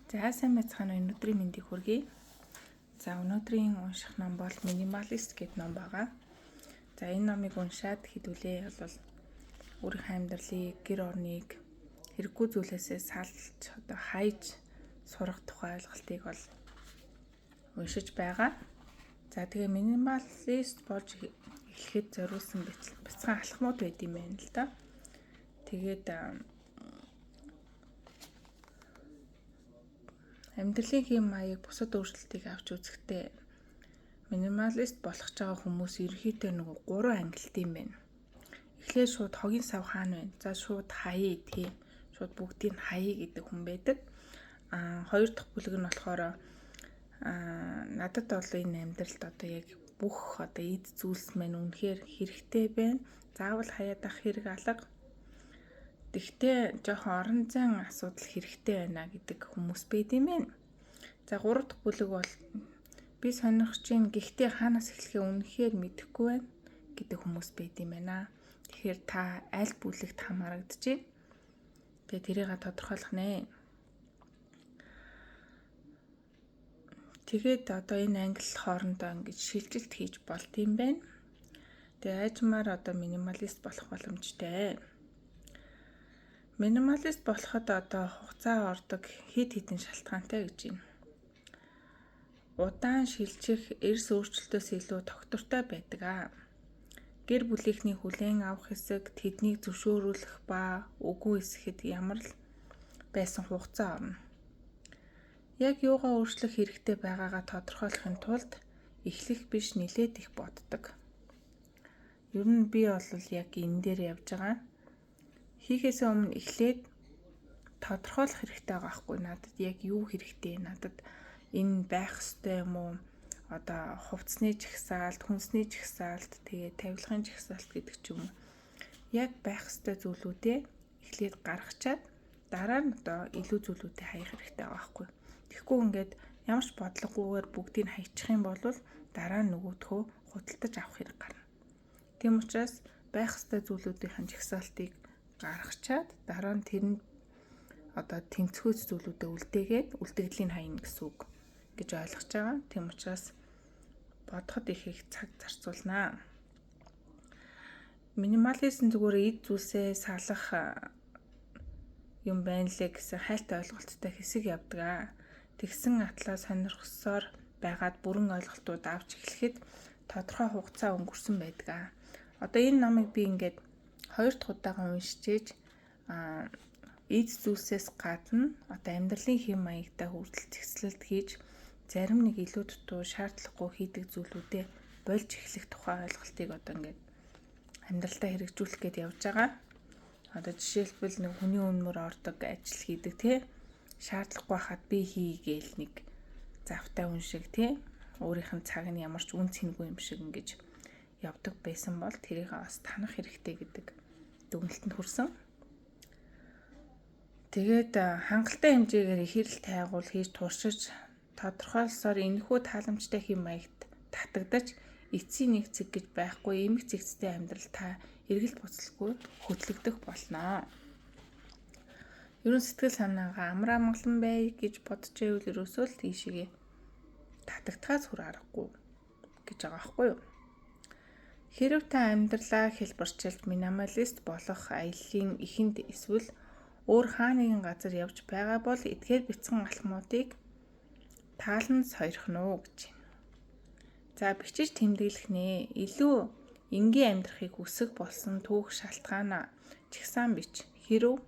За, сайн байцгаана уу, өнөөдрийн мэндийг хүргэе. За, өнөөдрийн унших ном бол Minimalist гэдэг ном байгаа. За, энэ номыг уншаад хэдүүлээ бол өөрийнхөө амьдралыг, гэр орныг хэрэггүй зүйлээсээ салж, одоо хайж сурах тухай ойлголтыг бол уншиж байгаа. За, тэгээ минималист болж эхлэхэд зориулсан бяцхан алхмууд байд юм байна л да. Тэгээд амьдралын хэм маяг, бусад өөрчлөлтийг авч үзэхдээ минималист болох ч байгаа хүмүүс ерөнхийдөө нөгөө 3 ангилт юм байна. Эхлээд шууд хогийн сав хаана вэ? За, шууд хаяа тий. Шууд бүгдийг нь хаяа гэдэг хүн байдаг. Хоёр дахь бүлэг нь болохоор надад бол энэ амьдралд одоо яг бүх одоо эд зүйлс маань үнэхээр хэрэгтэй байна. Заавал хаяад ах хэрэг алга. Тэгтээ жоохон орон зайн асуудал хэрэгтэй байна гэдэг хүмүүс байд юм байна. За, гурав дахь бүлэг бол би сонирхож байна, гэхдээ хаанаас эхлэхээ үнэхээр мэдэхгүй байна гэдэг хүмүүс байд юм байна. Тэгэхээр та аль бүлэгт хамаарагдаж байна? Тэгээ тэрийг тодорхойлох нэ. Тэгээд одоо энэ англи хоорондоо ингэж шилжилт хийж болд юм байна. Тэгээ айжмаар одоо минималист болох боломжтой. Минималист болоход одоо хугацаа ордог хэд хэдэн шалтгаантай гэж байна. Удаан шилжих эрс өөрчлөлтөөс илүү тогтвортой байдаг аа. Гэр бүлийнхний хүлээн авах хэсэг, тэднийг зөвшөөрүүлэх ба үгүй эсэхэд ямар л байсан хугацаа орно. Яг юугаа өөрчлөх хэрэгтэй байгаагаа тодорхойлохын тулд эхлэх биш, нилээд их боддог. Ер нь би бол яг энэ дээр явж байгаа. Хийхээсээ өмнө эхлээд тодорхойлох хэрэгтэй байгаа байхгүй, надад яг юу хэрэгтэй, надад энэ байх ёстой юм уу? Одоо хувцсны жагсаалт, хүнсний жагсаалт, тэгээ тавилгын жагсаалт гэдэг ч юм уу. Яг байх ёстой зүйлүүдээ эхлээд гаргачаад дараа нь одоо илүү зүйлүүдээ хаях хэрэгтэй байгаа байхгүй. Тэгэхгүй ингээд ямар ч бодлогогүйгээр бүгдийг хайчих юм бол дараа нь нөгөөдхөө худалдаж авах хэрэг гарна. Тийм учраас байх ёстой зүйлүүдийн жагсаалтыг гаргачаад дараа нь тэр нь одоо тэнцвүүц зүйлүүдээ үлдээгээд үлдэгдлийн хайна гэсэн үг гэж ойлгож байгаа. Тийм учраас бодоход их их цаг зарцуулнаа. Минимализм зүгээр эд зүйлсээ салах юм байна лээ гэсэн хайлт ойлголттой хэсэг явдаг аа. Тэгсэн атлаа сонирхсоор байгаад бүрэн ойлголтууд авч эхлэхэд тодорхой хугацаа өнгөрсөн байдаг аа. Одоо энэ номыг би ингээд хоёр дахь удаага уншижээж эд зүйлсээс гадна одоо амьдралын хэм маягтай хүртэл зэгслэлт хийж зарим нэг илүү дутуу шаардлагагүй хийдэг зүйлүүдээ болж эхлэх тухай ойлголтыг одоо ингээд амьдралдаа хэрэгжүүлэх гээд явж байгаа. Одоо жишээлбэл нэг хүний үнмөр ордог ажил хийдэг тий. Шаардлагагүй хахад би хийгээл нэг завтай хүн шиг тий. Өөрийнх нь цаг нь ямар ч үн цэнгүй юм шиг ингэж явдаг байсан бол тэрийг бас танах хэрэгтэй гэдэг дүгнэлтэнд хүрсэн. Тэгээд хангалттай хэмжээгээр их хэрэл тайгуул хийж туршиж тодорхойлсоор энэхүү тааламжтай хэм маягт татагдаж эцсийн нэг цэг гэж байхгүй эмх цэгцтэй амьдрал та эргэлт буцалгүй хөтлөгдөх болно. Ер нь сэтгэл санаагаа амар амгалан бай гэж бодож байвал ерөөсөө л тийшээгээ татагдахаас хүр аргагүй гэж байгаа байхгүй юу? Хэрв та амьдралаа хэлбэрчилж минималист болох аяллаа эхэнд эсвэл өөр хаа нэгэн газар явж байгаа бол эдгээр бяцхан алхмуудыг таалан сойрох нь уу гэж байна. За, бичиж тэмдэглэх нэ. Илүү энгийн амьдрахыг хүсэх болсон түүх шалтгаанаа чагсаан бич. Хэрв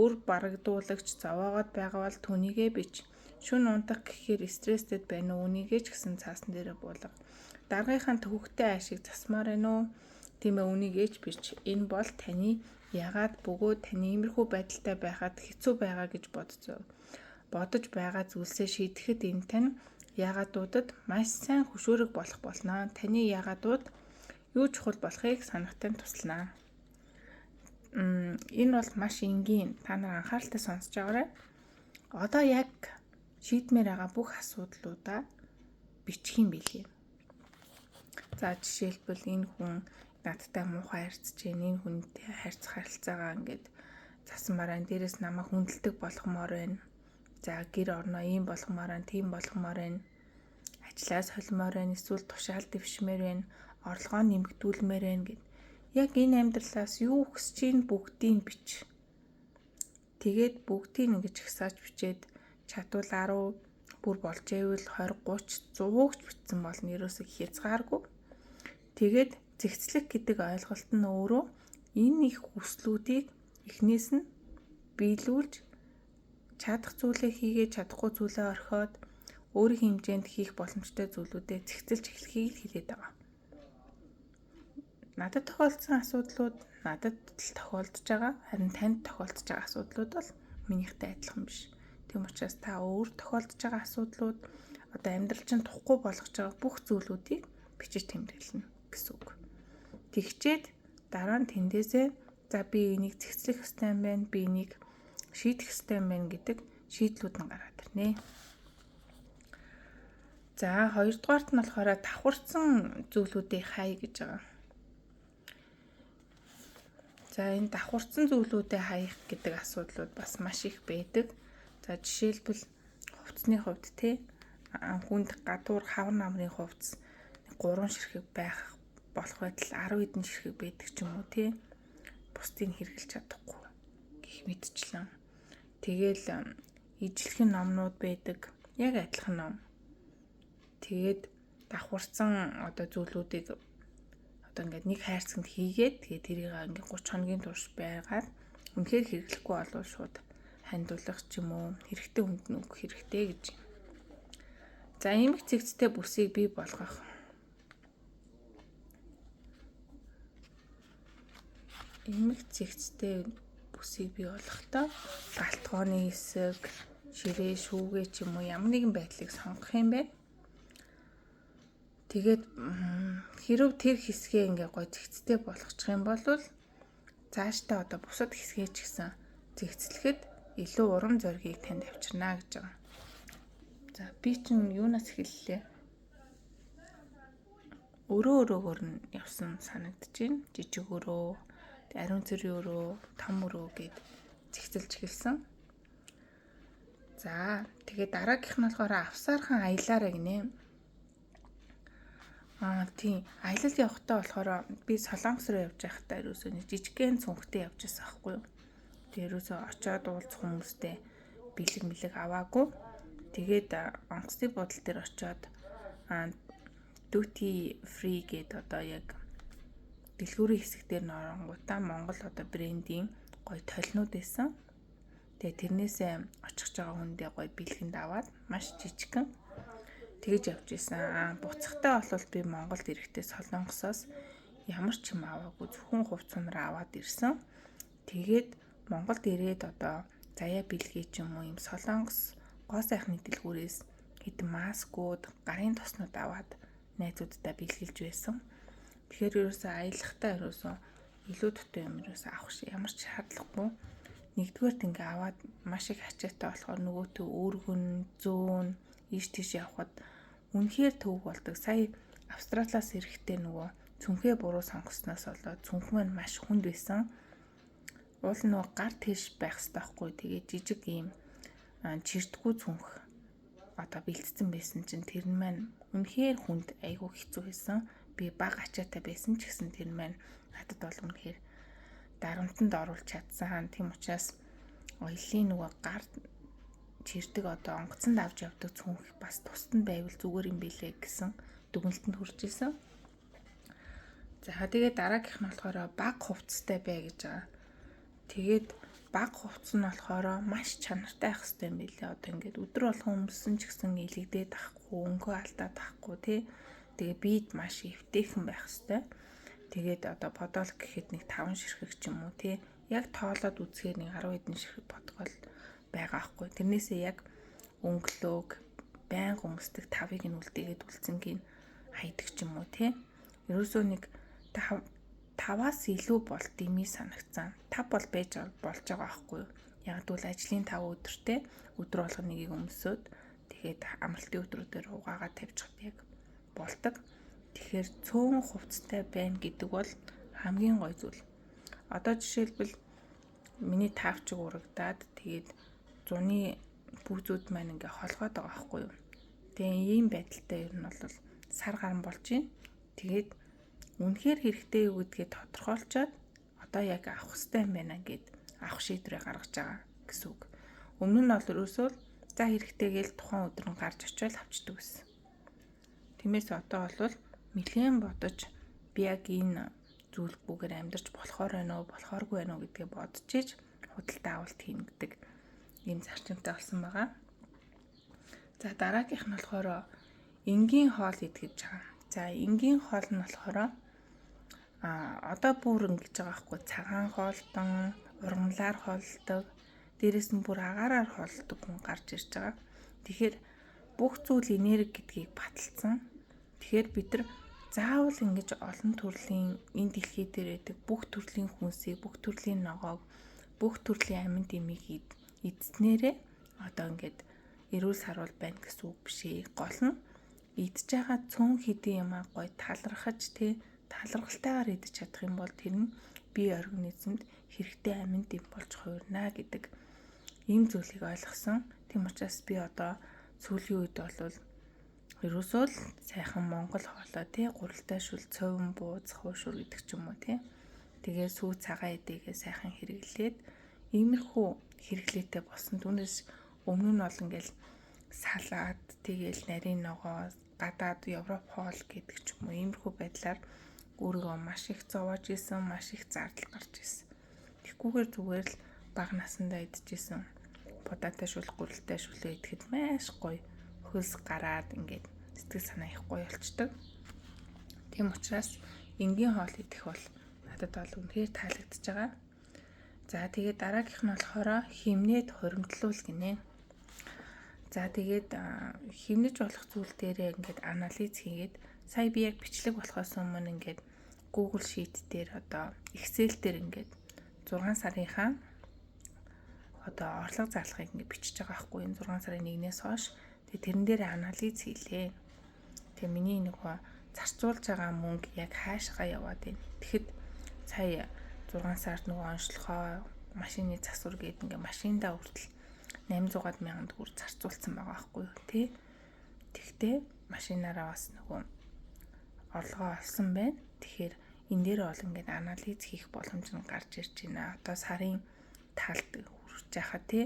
үр барагдуулагч зовоогоод байгаа бол түүнийгээ бич. Шөнө унтах гэхээр стресстэй байна уу? Үүнийгээ ч гэсэн цаасан дээрээ буулга. Даргынхаа төвөгтэй ашиг засмаар байна уу? Тийм ээ, үүнийгээ ч бич. Энэ бол таны ягаад бөгөөд таны иймэрхүү байдалтай байхад хэцүү байгаа гэж бодцоо. Бодож байгаа зүйлсээ шийдэхэд энэ тань яагаадуудад маш сайн хөшүүрэг болох болно. Таны яагаадууд юу чухал болохыг санах тань туслана. Энэ бол маш энгийн. Та нар анхааралтай сонсож байгаарай. Одоо яг шийдмээр байгаа бүх асуудлуудаа бичих юм билээ. За, жишээлбэл энэ хүн надтай муухай харьцаж байна. Энэ хүнтэй харьцах харилцаагаа ингээд засмаар байна. Дээрээс намайг хүндэлдэг болгомоор байна. За гэр орноо ийм болгомоор байна, тийм болгомоор байна. Ажлаа солимоор байна, эсвэл тушаал дэвшмээр байна, орлогоо нэмэгдүүлмээр байна гэд. Яг энэ амьдралаас юу хүсэж ийн бүгдийг бич. Тэгээд бүгдийг ингэж жагсааж бичээд чадвал 10 бүр болж ивэл 20 30 100 гэж бичсэн болно. Ерөөсөө хязгааргүй. Тэгээд зэгцлэх гэдэг ойлголт нь өөрөө энэ их хүслүүдийг эхнээс нь биелүүлж чадах зүйлээ хийгээд чадахгүй зүйлээ орхиод өөрийн хэмжээнд хийх боломжтой зүйлүүдээ зэгцэлж эхлэхийг л хэлээд байгаа. Надад тохиолдсон асуудлууд надад л тохиолдож байгаа. Харин танд тохиолдож байгаа асуудлууд бол минийхтэй адилхан биш. Тийм учраас та өөр тохиолдож байгаа асуудлууд одоо амьдрал чинь тухгүй болгож байгаа бүх зүйлүүдийг бичиж тэмдэглэнэ гэсэн үг. Тэгчээд дараа нь тэндээсээ за би энийг зэгцлэх ёстой юм байна, би энийг шийдэх ёстой юм байна гэдэг шийдлүүд нь гараад ирнэ. За хоёрдугаарт нь болохоор давхарцсан зүйлүүдийг хай гэж байгаа. За энэ давхарцсан зүйлүүдээ хаях гэдэг асуудлууд бас маш их байдаг. За жишээлбэл хувцсны хувьд те хүнд гадуур хавар намрын хувцс 3 ширхэг байх болох байтал 10 хэдэн ширхэг байдаг ч юм уу те. Бусдыг хэрэглэж чадахгүй гэх мэтчлэн. Тэгээл ижилхэн номнууд байдаг. Яг адилхан ном. Тэгээд давхарцсан одоо зүйлүүдийг одоо ингээд нэг хайрцагт хийгээд тэгээд тэрийг ингээд 30 хоногийн турш байгаад үнэхээр хэрэглэхгүй болвол шууд хандуулах ч юм уу хэрэгтэй хүнд нь өгөх хэрэгтэй гэж. За эмх цэгцтэй бүсийг бий болгох. Эмх цэгцтэй бүсийг бий болгохдоо галтгооны хэсэг, ширээ, шүүгээ ч юм уу ямар нэгэн байдлыг сонгох юм байна. Тэгээд хэрв тэр хэсгээ ингээ гой цэгцтэй болгочих юм бол цаашдаа одоо бусад хэсгээ ч гэсэн цэгцлэхэд илүү урам зоригийг танд авчирна гэж байгаа. За би чинь юунаас эхэллээ? Өрөө өрөөгөр нь явсан санагдаж байна. Жижиг өрөө, ариун цэрийн өрөө, том өрөө гэд зэгцэлж эхэлсэн. За тэгээд дараагийнх нь болохоор авсаархан аялаарай гинэ. Аа тийм аялал явахдаа болохоор би Солонгос руу явж байхдаа ерөөсөө нэг жижигхэн цүнхтэй явж байсан аахгүй юу. Тэгээ ерөөсөө очиод уулзах хүмүүстэй бэлэг мэлэг аваагүй. Тэгээд онгоцны буудлын дээр очиод duty free гээд одоо яг дэлгүүрийн хэсэг дээр нь оронгуудаа Монгол одоо брендийн гоё толинууд байсан. Тэгээ тэрнээсээ очих байгаа хүндээ гоё бэлгэнд аваад маш жижигхэн тэгэж явж исэн. Аа буцахтаа бол би Монголд ирэхдээ Солонгосоос ямар ч юм аваагүй зөвхөн хувц сунар аваад ирсэн. Тэгээд Монголд ирээд одоо заяа бэлгээ ч юм уу юм Солонгос гоо сайхны дэлгүүрээс хэдэн маскууд, гарын тоснууд аваад найзуудтай бэлгэлж байсан. Тэгэхээр ерөөсөө аялахдаа ерөөсөө илүү дутуу юм ерөөсөө авах ямар ч шаардлагагүй. Нэгдүгээрт ингээ аваад маш их ачаатай болохоор нөгөөтөө өргөн, зөөн, ийш тийш явхад үнэхээр төвөг болдог. Сая Австралиас ирэхдээ нөгөө цүнхээ буруу сонгосноос болоод цүнх маань маш хүнд байсан. Уул нөгөө гар тийш байх хэрэгтэй байхгүй. Тэгээ жижиг ийм чирдгүү цүнх одоо бэлтцсэн байсан чинь тэр нь маань үнэхээр хүнд айгүй хэцүү байсан. Би баг ачаатай байсан ч гэсэн тэр маань надад бол үнэхээр дарамтанд оруулж чадсан. Тийм учраас оёлын нөгөө гар чирдэг одоо онгоцонд авч явдаг цүнх бас тусад нь байвал зүгээр юм билээ гэсэн дүгнэлтэнд хүрч исэн. За тэгээд дараагийнх нь болохоор баг хувцастай бай гэж байгаа. Тэгээд баг хувцас нь болохоор маш чанартай байх хэрэгтэй юм билээ. Одоо ингээд өдөр болгон өмссөн ч гэсэн илэгдээд ахгүй, өнгөө алдаад ахгүй тий. Тэгээ биед маш эвтэйхэн байх хэрэгтэй. Тэгээд одоо подолк гэхэд нэг 5 ширхэг ч юм уу тий. Яг тоолоод үзэхээр нэг 10 хэдэн ширхэг подгол байгаа хгүй. Тэрнээсээ яг өнгөлөөг байнга өмсдөг 5-ыг нь үлдээгээд үлдсэнгийн хайдаг ч юм уу тий. Ерөөсөө нэг 5-аас илүү бол дими санагцсан. 5 бол байж болж байгаа байхгүй юу? Яг тэгвэл ажлын 5 өдөртөө өдөр болгоно нэгийг өмсөөд тэгээд амралтын өдрүүдээр угаагаа тавьчихад яг болдог. Тэгэхээр цөөн хувцастай байна гэдэг бол хамгийн гоё зүйл. Одоо жишээлбэл миний таавчиг урагдаад тэгээд зуны пүүзүүд маань ингээ холгоод байгаа байхгүй юу. Тэгээ ийм байдалтай ер нь бол сар гарan болж байна. Тэгээд үнэхээр хэрэгтэй юу гэдгээ тодорхойлцоод одоо яг авах хэрэгтэй юм байна гэд авах шийдвэрээ гаргаж байгаа гэсэн үг. Өмнө нь бол ерөөсөө за хэрэгтэй гээл тухайн өдөр нь гарч очиод авчдаг гэсэн. Тиймээс одоо бол нэлээд бодож би яг энэ зүйлгүйгээр амьдарч болохоор байна уу, болохооргүй байна уу гэдгээ бодож иж худалдаа авалт хийнэ гэдэг ийм зарчимтай болсон байгаа. За дараагийнх нь болохоор энгийн хоол идэх гэж байгаа. За энгийн хоол нь болохоор одоо бүр ингэж байгаа байхгүй, цагаан хоолтон, ургамлаар хооллодог, дээрэс нь бүр агаараар хооллодог хүн гарч ирж байгаа. Тэгэхээр бүх зүйл энерги гэдгийг баталсан. Тэгэхээр бид нар заавал ингэж олон төрлийн энэ дэлхий дээр байдаг бүх төрлийн хүнсийг, бүх төрлийн ногоог, бүх төрлийн амин дэмийг идснээрээ одоо ингээд эрүүл саруул байна гэсэн үг биш ээ. Гол нь идж байгаа цөөн хэдийн юмаа гой талархаж талархалтайгаар идэж чадах юм бол тэр нь бие организмд хэрэгтэй амин дэм болж хувирна гэдэг ийм зүйлийг ойлгосон. Тийм учраас би одоо сүүлийн үед бол ерөөсөө л сайхан монгол хоолой гуралтай шүл, цовин бууз, хуушур гэдэг ч юм уу Тэгээ сүү цагаан эдээгээ сайхан хэрэглээд иймэрхүү хэрэглээтэй болсон. Түүнээс өмнө нь бол ингээл салаад тэгээл нарийн ногоо, гадаад Европ хоол гэдэг ч юм уу иймэрхүү байдлаар өөрийгөө маш их зовоож исэн, маш их зардал гарч исэн. Тэгхгүйгээр зүгээр л бага насндаа идчихсэн будаатай шүл, гурилтай шүлээ идэхэд маш гоё хөлс гараад ингээд сэтгэл санаа их гоё болчдөг. Тийм учраас энгийн хоол идэх бол надад бол үнэхээр таалагдчихж байгаа. За тэгээд дараагийнх нь болохоор химнээд хуримтлуул гинэ. За тэгээд химнэж болох зүйл дээрээ ингээд анализ хийгээд сая би яг бичлэг болохоос өмнө ингээд Google Sheet дээр одоо Excel дээр ингээд 6 сарынхаа одоо орлого зарлагыг ингээд бичиж байгаа байхгүй энэ 6 сарын 1-ээс хойш. Тэгээд тэрэн дээр анализ хийлээ. Тэгээ миний нөгөө зарцуулж байгаа мөнгө яг хаашгаа яваад байна. Тэгэхэд сая 6 сард нөгөө онцлохоо машины засвар гээд ингээ машиндаа хүртэл 800 мянган төгрөг зарцуулсан байгаа байхгүй юу тий. Тэгтээ машинаараа бас нөгөө орлогоо олсон байна. Тэгэхээр энэ дээр бол ингээд анализ хийх боломж нь гарч ирж байна. Одоо сарын талд хүрч байхад тий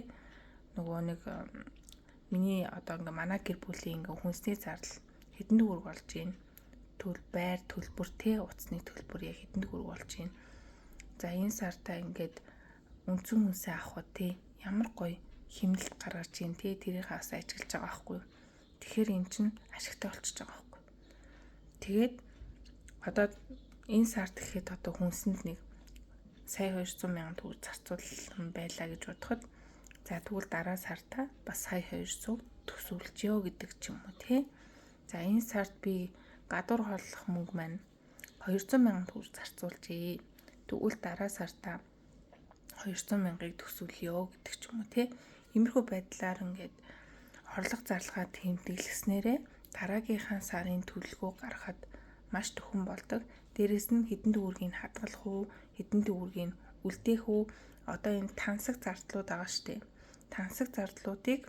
нөгөө нэг миний одоо ингээ манай гэр бүлийн ингээ хүнсний зардал хэдэн төгрөг болж байна. Төл байр төлбөр тий утасны төлбөр яг хэдэн төгрөг болж байна. За энэ сартаа ингээд үндсэн хүнсээ авахд тий ямар гоё хэмнэлт гаргаж ийн тий тэрийг бас ажиглаж байгаа байхгүй юу. Тэгэхээр эн чинь ашигтай болчихж байгаа байхгүй. Тэгээд одоо энэ сард гэхэд одоо хүнсэнд нэг сая 200 мянган төгрөг зарцуулсан байлаа гэж бодоход за тэгвэл дараа сартаа бас сая 200 төсөөлжөө гэдэг ч юм уу тий. За энэ сард би гадуур хооллох мөнгө маань 200 мянган төгрөг зарцуулжээ. Тэгвэл дараа сартаа 200 мянгаыг төсөөлөё гэдэг ч юм уу тий. Иймэрхүү байдлаар ингээд орлого зарлагаа тэмдэглэснээрээ дараагийнхаа сарын төлөвлөгөө гаргахад маш дөхөн болдог. Дээрээс нь хэдэн төгрөгийг хадгалах уу, хэдэн төгрөгийг үлдээх үү? Одоо энэ тансаг зардлууд байгаа штэ. Тансаг зардлуудыг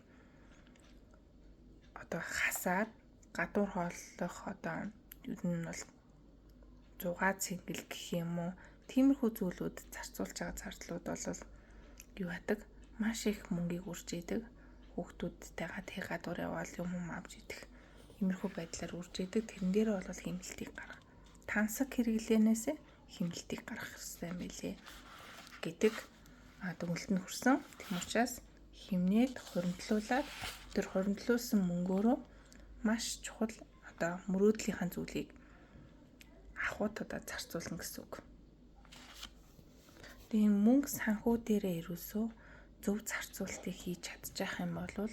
одоо хасаад гадуур хооллох одоо ер нь бол зугаа цэнгэл гэх юм уу? Тиймэрхүү зүйлүүд зарцуулж байгаа зардлууд бол юу яадаг? Маш их мөнгийг үрж идэг. Хүүхдүүдтэйгээ тэг гадуур яваал юм авч идэх. Иймэрхүү байдлаар үрж идэг. Тэрэн дээр бол хэмнэлтийг гаргах. Тансаг хэрэглээнээс хэмнэлтийг гаргах хэрэгтэй юм билээ гэдэг дүгнэлтэнд хүрсэн. Тийм учраас хэмнээд хуримтлуулад тэр хуримтлуулсан мөнгөөрөө маш чухал одоо мөрөөдлийнхаа зүйлийг авахуд одоо зарцуулна гэсэн үг. Тэгээ мөнгө санхүү дээрээ ерөөсөө зөв зарцуулалтыг хийж чадчих юм бол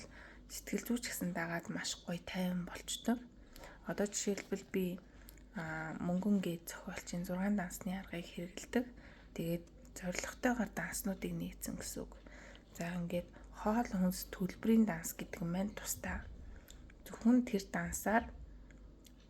сэтгэл зүйч гэсэн дагаад маш гоё тайван болчдөг. Одоо жишээлбэл би мөнгөнгээ зохиолчийн 6 дансны аргыг хэрэглэдэг. Тэгээд зорилготойгоор данснуудыг нээсэн гэсэн үг. За ингээд хоол хүнс төлбөрийн данс гэдэг нь маань тусдаа. Зөвхөн тэр дансаар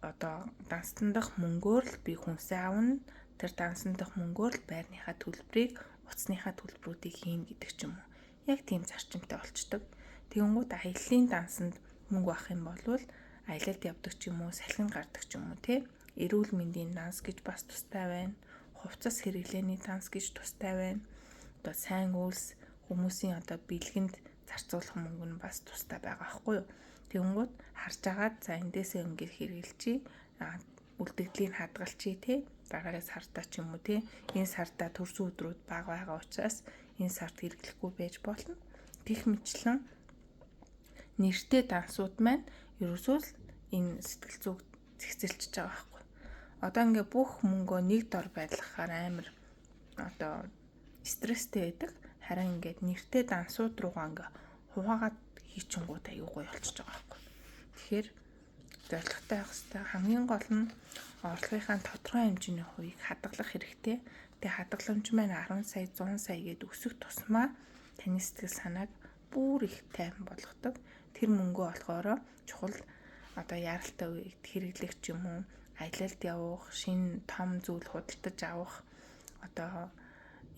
одоо дансан дах мөнгөөр л би хүнсээ авна. Тэр дансан дах мөнгөөр л байрныхаа төлбөрийг, утасныхаа төлбөрүүдийг хийн гэдэг ч юм уу. Яг тийм зарчимтай болчдөг. Тэгэнгүүт аяллаа дансанд мөнгө авах юм бол аялалд явдаг ч юм уу, салхинд гардаг ч юм уу тий. Эрүүл мэндийн данс гэж бас тустай байна. Хувцас хэрэглээний данс гэж тустай байна. Одоо сайн үйлс хүмүүсийн одоо бэлгэнд зарцуулах мөнгө нь бас тустай байгаа байхгүй юу? Тэгэнгүүт харж агаад за эндээсээ ингээд хэрэглэчий, үлдэгдлийг хадгалчий тий. Дараагийн сартаа ч юм уу тий. Энэ сартаа төрсөн өдрүүд бага байгаа учраас энэ сард хэрэглэхгүй байж болно. Гэх мэтлэн нэртэй дансууд маань ерөөсөө л энэ сэтгэл зүйг зэгцэлчихэж байгаа байхгүй. Одоо ингээ бүх мөнгөө нэг дор байрлахаар амар одоо стресстэй байдаг. Харин ингээд нэртэй дансууд руугаа ингээ хуваагаад хийчингууд аюу гоё болчихж байгаа байхгүй. Тэгэхээр зорилготой байх хэрэгтэй. Хамгийн гол нь орлогынхаа тодорхой хэмжээний хувийг хадгалах хэрэгтэй. Тэгээ хадгаламж маань 10 сая, 100 сая гээд өсөх тусмаа таны сэтгэл санааг бүр их тайван болгодог. Тэр мөнгөө болохоор чухал одоо яралтай үед хэрэглэх ч юм уу, аялалд явах, шинэ том зүйл худалдаж авах, одоо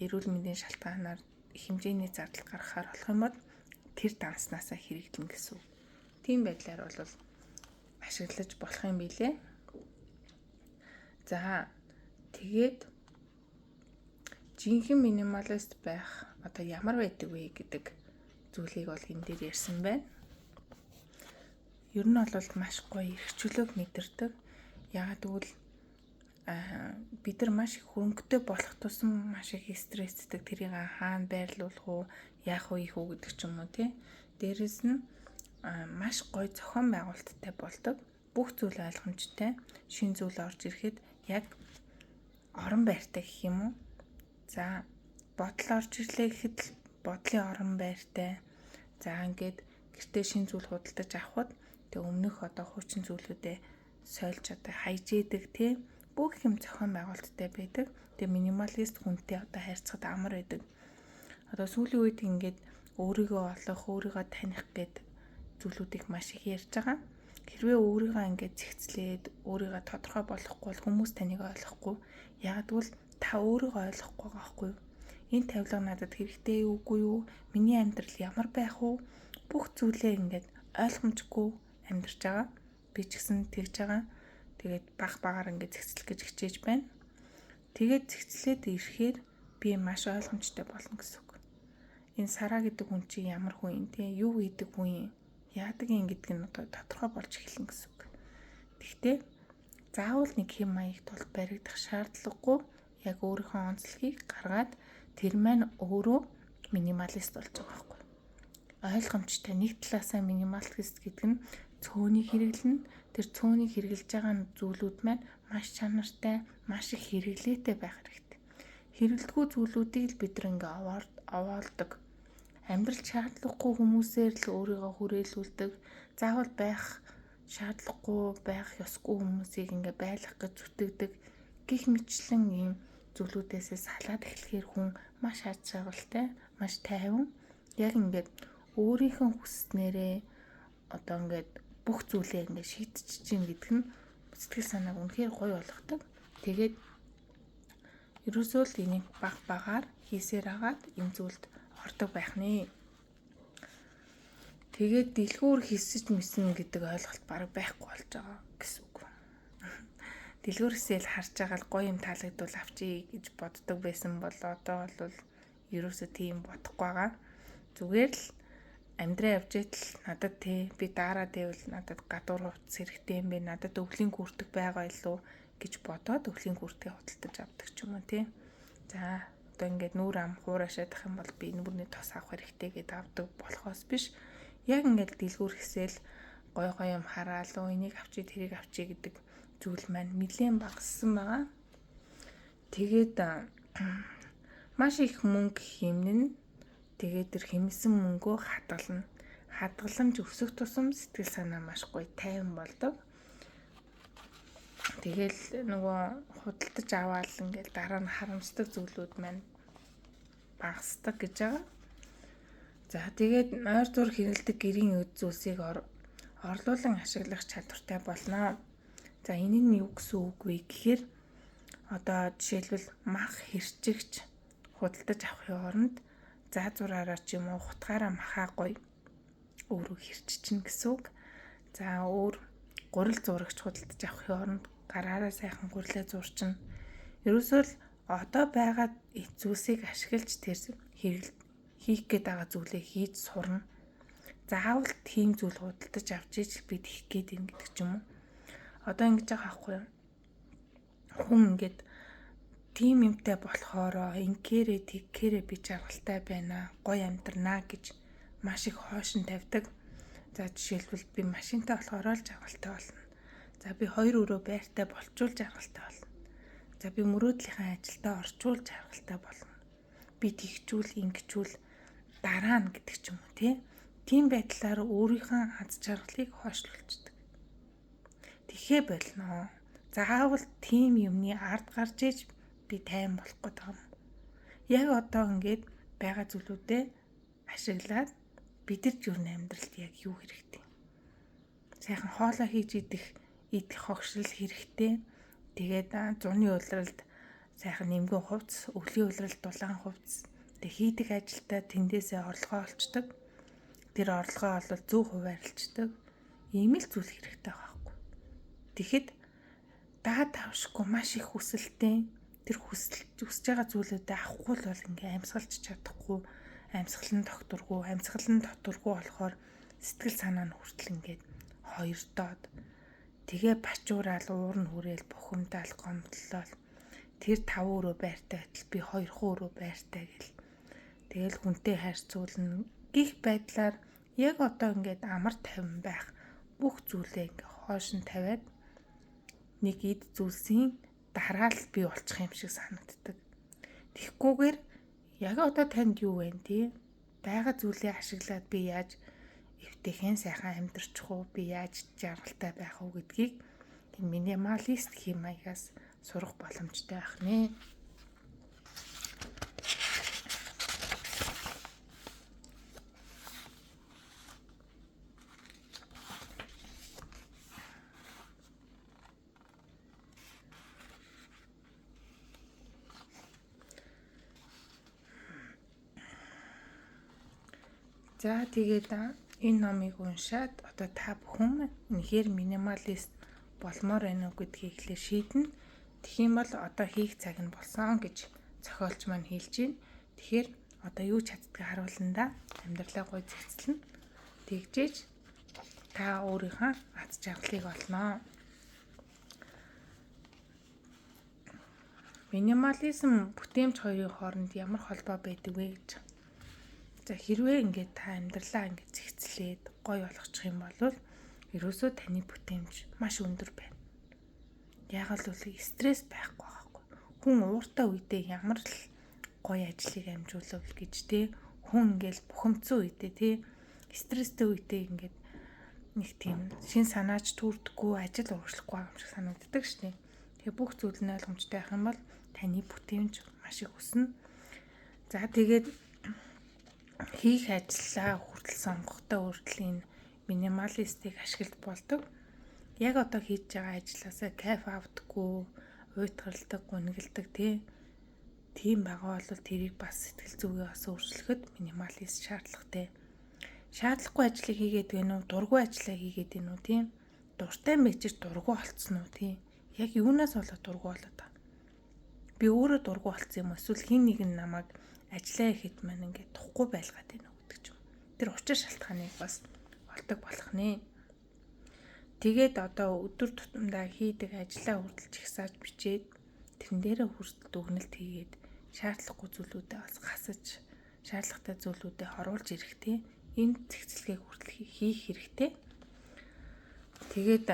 эрүүл мэндийн шалтгаанаар хэмжээний зардал гаргахаар болох юм бол тэр данснаасаа хэрэглэнэ гэсэн үг. Тийм байдлаар бол ашиглаж болох юм билээ. За тэгээд жинхэнэ минималист байх одоо ямар байдаг вэ гэдэг зүйлийг бол энэ дээр ярьсан байна. Ер нь бол маш гоё эрх чөлөөг мэдэрдэг. Яагаад гэвэл бид нар маш их хөрөнгөтэй болох тусам маш их стресстэй, тэрийг хаана байрлуулах уу, яах уу, ийх үү гэдэг ч юм уу тий. Дээрэс нь маш гоё зохион байгуулалттай болдог. Бүх зүйл ойлгомжтой. Шинэ зүйл орж ирэхэд яг орон байртай гэх юм уу? За бодол орж ирлээ гэхэд л бодлын орон байртай. За ингээд гэртээ шинэ зүйл худалдаж авахад тэг өмнөх одоо хуучин зүйлүүдээ сольж одоо хайж идэг тий. Бүх юм зохион байгуулалттай байдаг. Тэгээ минималист хүнтэй одоо харьцахад амар байдаг. Одоо сүүлийн үед ингээд өөрийгөө олох, өөрийгөө таних гээд зүйлүүдийг маш их ярьж байгаа. Хэрвээ өөрийгөө ингээд зэгцлээд өөрийгөө тодорхой болохгүй бол хүмүүс таныг ойлгохгүй. Яг гэвэл та өөрийгөө ойлгохгүй байгаа байхгүй юу? Энэ тавилга надад хэрэгтэй юу, үгүй юу? Миний амьдрал ямар байх вэ? Бүх зүйлээ ингээд ойлгомжгүй амьдарч байгаа. Би ч гэсэн тэгж байгаа. Тэгээд баг багаар ингээд зэгцлэх гэж хичээж байна. Тэгээд зэгцлээд ирэхээр би маш ойлгомжтой болно гэсэн үг. Энэ Сара гэдэг хүн чинь ямар хүн юм те? Юу хийдэг хүн юм? Яадаг юм гэдг нь одоо тодорхой болж эхэлнэ гэсэн үг. Тэгтээ заавал нэг хэм маяг тул баригдах шаардлагагүй, яг өөрийнхөө онцлогийг гаргаад тэр маань өөрөө минималист болж байгаа байхгүй. Ойлгомжтой. Нэг талаасаа минималист гэдэг нь цөөнийг хэрэглэнэ. Тэр цөөнийг хэрэглэж байгаа зүйлүүд маань маш чанартай, маш их хэрэглээтэй байх хэрэгтэй. Хэрэглэдэггүй зүйлүүдийг л бид нар ингээ овоолдог. Амьдрал шаардлагагүй хүмүүсээр л өөрийгөө хүрээлүүлдэг. Заавал байх шаардлагагүй, байх ёсгүй хүмүүсийг ингээ байлгах гэж зүтгэдэг. Гэх мэтлэн ийм зүйлүүдээсээ салаад эхлэхээр хүн маш аз жаргалтай, маш тайван. Яг ингээд өөрийнхөө хүсснээрээ одоо ингээд бүх зүйлээ ингээд шийдчихэж чинь гэдэг нь сэтгэл санааг үнэхээр гоё болгодог. Тэгээд ерөөсөө л энийг баг багаар хийсээр агаад энэ зүйлд ордог байх нэ. Тэгээд дэлгүүр хийсэж мисэн гэдэг ойлголт бараг байхгүй болж байгаа гэсэн үг. Дэлгүүр хийсэл харж байгаа л гоё юм таалагдвал авчий гэж боддог байсан бол одоо бол ерөөсөө тийм бодохгүй байгаа. Зүгээр л амьдраа явж идэл надад те би daarаа дэвэл надад гадуур хувцас хэрэгтэй юм бэ, надад өвлийн күртэг байгаа илүү гэж бодоод өвлийн күртгээ худалдаж авдаг ч юм уу те. За одоо ингээд нүүр ам хуурашаадах юм бол би нүүрний тос авах хэрэгтэй гэдээ авдаг болохоос биш. Яг ингээд дэлгүүр хэсэл гой гой юм хараал уу, энийг авчи, тэрийг авчи гэдэг зүйл маань нэлээд багассан байгаа. Тэгээд маш их мөнгө хэмнэн. Тэгээд тэр хэмнэсэн мөнгөө хадгална. Хадгаламж өсөх тусам сэтгэл санаа маш гоё тайван болдог. Тэгэл нөгөө худалдаж аваад ингээл дараа нь харамсдаг зүйлүүд маань багасдаг гэж байгаа. За тэгээд ойр зур хэрэглэдэг гэрийн өд зүйлсийг орлуулан ашиглах чадвартай болно. За энэ нь юу гэсэн үг вэ гэхээр одоо жишээлбэл мах хэрчигч худалдаж авахын оронд заа зураараа ч юм уу хутгаараа махаа гоё Өөрөө хэрччихнэ гэсэн үг. За өөр гурил зурагч худалдаж авахын оронд гараараа сайхан гурилаа зурчна. Ерөөсөө л одоо байгаа зүйлсийг ашиглаж тэр хэрэгэл хийх гээд байгаа зүйлээ хийж сурна. Заавал тийм зүйл худалдаж авч иж би тэгэх гээд юм гэдэг ч юм уу. Одоо ингэж байгаа байхгүй юу? Хүн ингээд тийм юмтай болохоро ингээрээ тэгхээрээ би жаргалтай байна, гоё амьдрнаа гэж маш их хойшин тавьдаг. За жишээлбэл би машинтай болохоро л жаргалтай болно. За би 2 өрөө байртай болчвол жаргалтай болно. За би мөрөөдлийнхээ ажилдаа орчвол жаргалтай болно. Би тэгчүүл ингэчүүл дараа нь гэдэг ч юм уу тий. Тийм байдлаар өөрийнхөө аз жаргалыг хойшлуулчихдаг. Тэхээ болно. Заавал тийм юмны ард гарч иж би тайван болох гээд байгаа юм. Яг одоо ингээд байгаа зүйлүүдээ ашиглаад бидэрт юу н амьдралд яг юу хэрэгтэй. Сайхан хоолоо хийж идэх хогшрол хэрэгтэй. Тэгээд зуны улиралд сайхан нэмгэн хувцс, өвлийн улиралд дулаан хувцс. Тэг хийдэг ажилдаа тэндээсээ орлогоо олчдөг. Тэр орлогоо олвол зөв хуваарлцдаг. Ийм л зүйл хэрэгтэй байгаа байхгүй. Тэгэхэд даа тавшгүй маш их хүсэлтэй. Тэр хүсэл хүсэж байгаа зүйлүүдээ авахгүй л бол ингээ амьсгалж чадахгүй, амьсгал нь тогтургүй, амьсгал нь тогтургүй болохоор сэтгэл санаа нь хүртэл ингээд хоёрдоод тэгээ бачуураал уур нь хүрээл бухимдаал гомдлол тэр 5 өрөө байртай адил би 2 өрөө байртай гэл тэгэл хүнтэй харьцуулна гих байдлаар яг одоо ингээд амар тайван байх бүх зүйлээ ингээ хоош нь тавиад нэг эд зүйлсийн дараа л би болчих юм шиг санагддаг. Тэгэхгүйгээр яг одоо танд юу вэ тий? Байгаа зүйлээ ашиглаад би яаж эвтэйхэн сайхан амьдрчих уу? Би яаж жаргалтай байх уу гэдгийг энэ минималист хэм маягаас сурах боломжтой байх нэ. За тэгээд энэ номыг уншаад одоо та бүхэн үнэхээр минималист болмоор байна уу гэдгийг эхлээ шийднэ. Тэгэх юм бол одоо хийх цаг нь болсон гэж зохиолч маань хэлж байна. Тэгэхээр одоо юу ч чаддгийг харуулна да. Амьдралаа гой зэгцлэнэ. Тэгжээж та өөрийнхөө аз жаргалыг олноо. Минимализм бүтээмж хоёрын хооронд ямар холбоо байдаг вэ гэж. За хэрвээ ингээд та амьдралаа ингээд зэгцлээд гоё болгочих юм бол ерөөсөө таны бүтээмж маш өндөр байна. Яг л үл стресс байхгүй байхгүй. Хүн ууртай үедээ ямар л гоё ажлыг амжуулав гэж те хүн ингээл бухимдсан үедээ те стресстэй үедээ ингээд нэг тийм шин санаач төрдөггүй ажил ууршлахгүй юм шиг санагддаг шнэ. Тэгээ бүх зүйл нь ойлгомжтой байх юм бол таны бүтээмж маш их өснө. За тэгээд хийх ажлаа хүртэл сонгохдоо хүртэл энэ минималистыг ашиглаж болдог. Яг одоо хийж байгаа ажлаасаа кайф авдаггүй, уйтгарладаг, гунигалдаг тий. Тийм байгаа бол тэрийг бас сэтгэл зүгээ бас өөрчлөхөд минималист шаардлагатай. Шаардлагагүй ажлыг хийгээд гэнэ үү, дургүй ажлаа хийгээд гэнэ үү тийм. Дуртай мэгчээр дургүй болцсон уу тийм. Яг юунаас болоод дургүй болоод байгаа. Би өөрөө дургүй болцсон юм уу? Эсвэл хин нэг нь намайг ажиллаа ихэд маань ингээд тухгүй байлгаад байна уу гэдэг ч юм. Тэр учир шалтгааныг бас олдог болох нэ. Тэгээд одоо өдөр тутамдаа хийдэг ажлаа хүртэл жагсааж бичээд тэрэн дээрээ хүртэл дүгнэлт хийгээд шаардлагагүй зүйлүүдээ бас хасаж шаардлагатай зүйлүүдээ оруулж ирэх тий. Энэ зэгцлэгийг хүртэл хийх хэрэгтэй. Тэгээд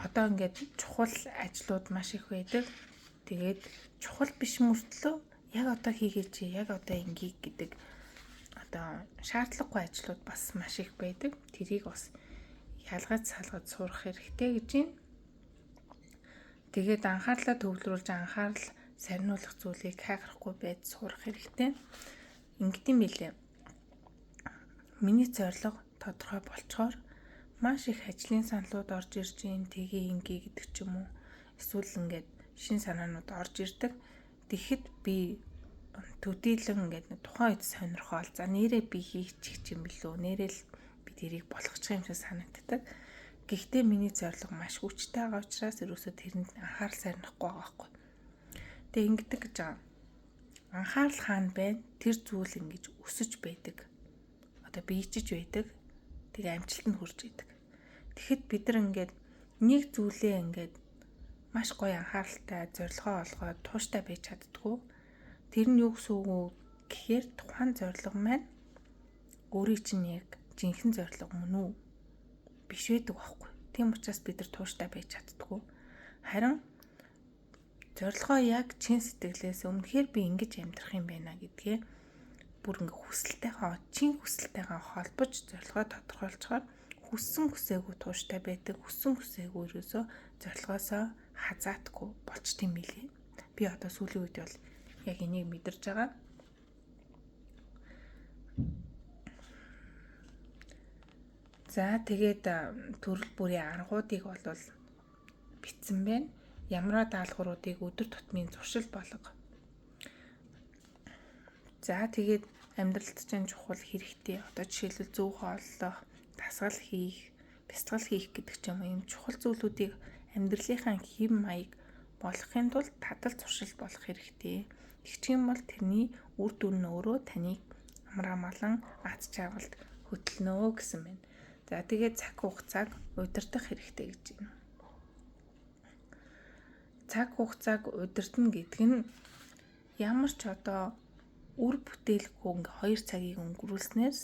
одоо ингээд чухал ажлууд маш их байдаг. Тэгээд чухал биш мөртлөө яг одоо хийгээч, яг одоо ингийг гэдэг одоо шаардлагагүй ажлууд бас маш их байдаг. Тэрийг бас ялгаж салгаж сурах хэрэгтэй гэж байна. Тэгээд анхаарлаа төвлөрүүлж анхаарал сарниулах зүйлийг хайгарахгүй байж сурах хэрэгтэй. Ингэдэм билээ. Миний зорилго тодорхой болчоор маш их ажлын саналууд орж ирж гин тгий ингээ гэдэг ч юм уу. Эсвэл ингээд шин санаанууд орж ирдэг. Тэгэхэд би төдийлөн ингээд тухайн үед сонирхоол за нэрээ би хийчих юм билүү нэрээ л би тэрийг болгочих юм шиг санагддаг. Гэхдээ миний зорилго маш хүчтэй байгаа учраас ерөөсөө тэрэнд анхаарал сарнихгүй байгаа байхгүй. Тэгээ ингэдэг гэж байгаа. Анхаарал хаана байна? Тэр зүйл ингэж өсөж байдаг. Одоо биежиж байдаг. Тэгээ амжилтанд хүрч идэг. Тэгэхэд бид нар ингээд нэг зүйлээ ингээд маш гоё анхааралтай зорилгоо олгоод тууштай байж чаддгүй. Тэр нь юу гэсэн үг вэ гэхээр тухайн зорилго маань өөрийн чинь яг жинхэнэ зорилго мөн үү? Биш байдаг байхгүй. Тийм учраас бид нар тууштай байж чаддгүй. Харин зорилгоо яг чин сэтгэлээс өмнөхөр би ингэж амьдрах юм байна гэдгээ бүр ингээ хүсэлтэйгээ чин хүсэлтэйгээ холбож зорилгоо тодорхойлцохоор хүссэн хүсээгүй тууштай байдаг, хүссэн хүсээгүй ерөөсөө зорилгоосоо хазаатгүй болчт юм билээ. Би одоо сүүлийн үед бол яг энийг мэдэрч байгаа. За тэгээд төрөл бүрийн аргуудыг бол бичсэн байна. Ямраа даалгавруудыг өдөр тутмын зуршил болго. За тэгээд амьдралд чинь чухал хэрэгтэй. Одоо жишээлбэл зөв хооллох, дасгал хийх, бясалгал хийх гэдэг ч юм уу юм чухал зүйлүүдийг амьдралынхаа хэв маяг болгохын тулд татал зуршил болох хэрэгтэй. Тэгчих юм бол тэрний үр дүн нь өөрөө таныг амар амгалан аз жаргалд хөтлөнө гэсэн байна. За тэгээд цаг хугацааг удирдах хэрэгтэй гэж байна. Цаг хугацааг удирдна гэдэг нь ямар ч одоо үр бүтээлгүй ингээ 2 цагийг өнгөрүүлснээс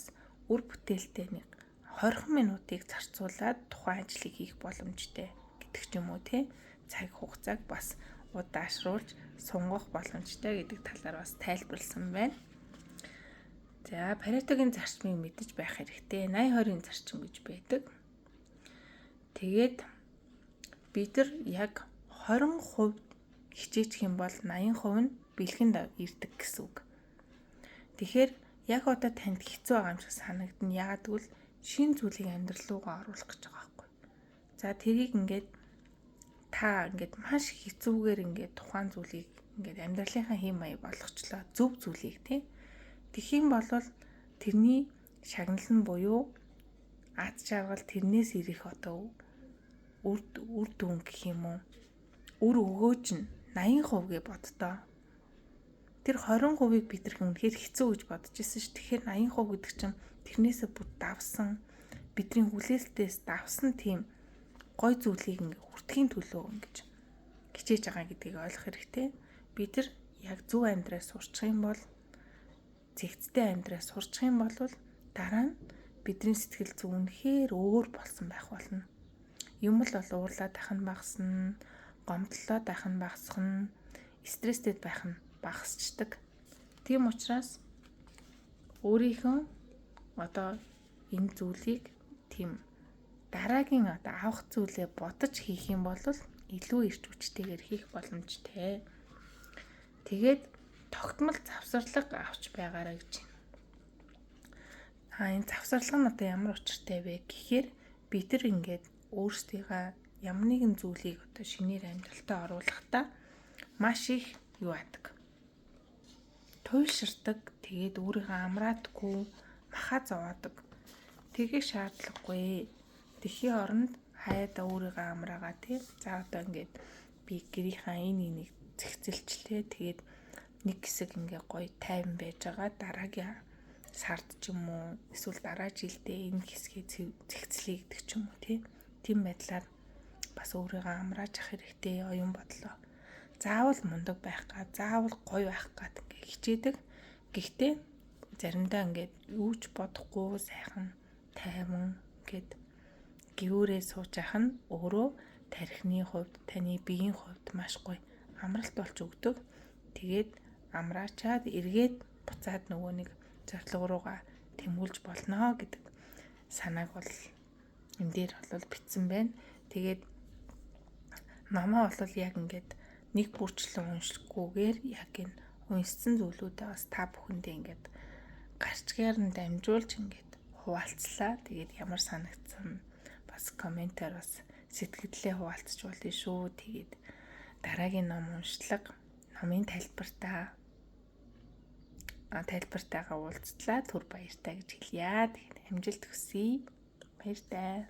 үр бүтээлтэй нэг 20 минутыг зарцуулаад тухайн ажлыг хийх боломжтой гэдэг ч юм уу тий. Цаг хугацааг бас удаашруулж сунгах боломжтой гэдэг талаар бас тайлбарласан байна. За Паретогийн зарчмыг мэдэж байх хэрэгтэй. 80-20-ын зарчим гэж байдаг. Тэгээд бид нар яг 20% хичээчих юм бол 80% нь бэлгэнд ирдэг гэсэн үг. Тэгэхээр яг одоо танд хэцүү байгаа юм шиг санагдана. Яагаад гэвэл шинэ зүйлийг амьдрал руугаа оруулах гэж байгаа байхгүй. За тэрийг ингээд та ингээд маш хэцүүгээр ингээд тухайн зүйлийг ингээд амьдралынхаа хэм маяг болгочлоо. Зөв зүйлийг тий. Тэгэх юм бол тэрний шагнал нь буюу аз жаргал тэрнээс ирэх одоо үр дүн гэх юм уу? Үр өгөөж нь 80% гэ боддоо. Тэр 20%-ыг бид нар үнэхээр хэцүү гэж бодож ирсэн ш. Тэгэхээр 80% гэдэг чинь тэрнээсээ бүр давсан бидний хүлээлтээс давсан тийм гой зүйлийг ингээ хүртэхийн төлөө ингэж хичээж байгаа гэдгийг ойлгох хэрэгтэй. Бид нар яг зөв амьдрал сурчих юм бол зэгцтэй амьдрал сурчих юм бол дараа нь бидний сэтгэл зүй үнэхээр өөр болсон байх болно. Юм л бол уурлаад байх нь багасна, гомдлоод байх нь багасна, стресстэй байх нь багасчдаг. Тийм учраас өөрийнхөө одоо энэ зүйлийг тийм дараагийн одоо авах зүйлээ бодож хийх юм бол илүү эрч хүчтэйгээр хийх боломжтой. Тэгээд тогтмол завсарлага авч байгаарай гэж байна. Энэ завсарлага нь одоо ямар учиртай вэ гэхээр бид нар ингээд өөрсдийгөө ямар нэгэн зүйлийг одоо шинээр амьдралтаа оруулахдаа маш их юу адаг. Туйлширдаг. Тэгээд өөрийгөө амраадаггүй, маха зовоодог. Тэгэх шаардлагагүй. Тэхийн оронд хаяада өөрийгөө амраагаа тий. За одоо ингээд би гэрийнхаа энэ энийг зэгцэлчлээ. Тэгээд нэг хэсэг ингээ гоё тайван байж байгаа дараагийн сард ч юм уу эсвэл дараа жилдээ энэ хэсгийг зэгцлэе гэдэг ч юм уу тий. Тийм байдлаар бас өөрийгөө амрааж ах хэрэгтэй оюун бодлоо. Заавал мундаг байх га, заавал гоё байх гад ингээ хичээдэг. Гэхдээ заримдаа ингээд юу ч бодохгүй сайхан тайван ингээд гэрүүрээ сууж ах нь өөрөө тархины хувьд, таны биеийн хувьд маш гоё амралт болж өгдөг. Тэгээд амраачаад эргээд буцаад нөгөө нэг зорилго руугаа тэмүүлж болно гэдэг санааг бол энэ дээр бол бичсэн байна. Тэгээд намаа бол яг ингээд нэг бүрчлэн уншихгүйгээр яг энэ уншсан зүйлүүдээ бас та бүхэндээ ингээд гарчгаар нь дамжуулж ингээд хуваалцлаа. Тэгээд ямар санагдсан бас комментээр бас сэтгэлдээ хуваалцаж болно шүү. Тэгээд дараагийн ном уншлага, номын тайлбартайгаа уулзтлаа. Түр баяртай гэж хэлье. Тэгээд амжилт хүсье. Баяртай.